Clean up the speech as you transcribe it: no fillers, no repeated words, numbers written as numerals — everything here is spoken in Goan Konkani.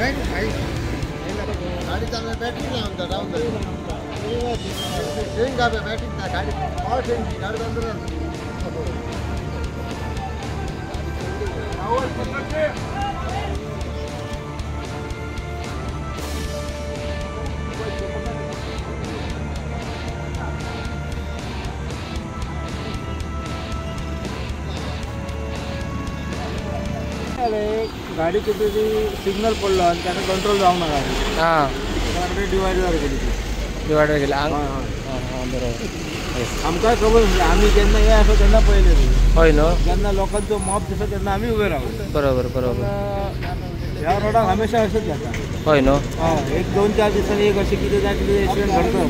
गाडी चालवणार बॅटरी लावून राहून बॅटरी गाडी पावर ट्रेनची गाडी चालू. गाडी किती सिग्नल पडलो आणि त्याचा कंट्रोल जाऊ ना गाडी. हां, डिवायडर गेली. डिवायडर गेली. हां बरोबर. आमकां खबर आम्ही जेन्ना हे आसा तेन्ना पळयलें. हय न्हू, जेन्ना लोकांचो मॉब दिसता तेन्ना आमी उबे रावले. बरोबर बरोबर. ह्या रोडाक हमेशा अशेंच जाता. हय न्हू. हय, एक 2-4 दिसांनी एक अशें कितें ना कितें एक्सिडंट घडता.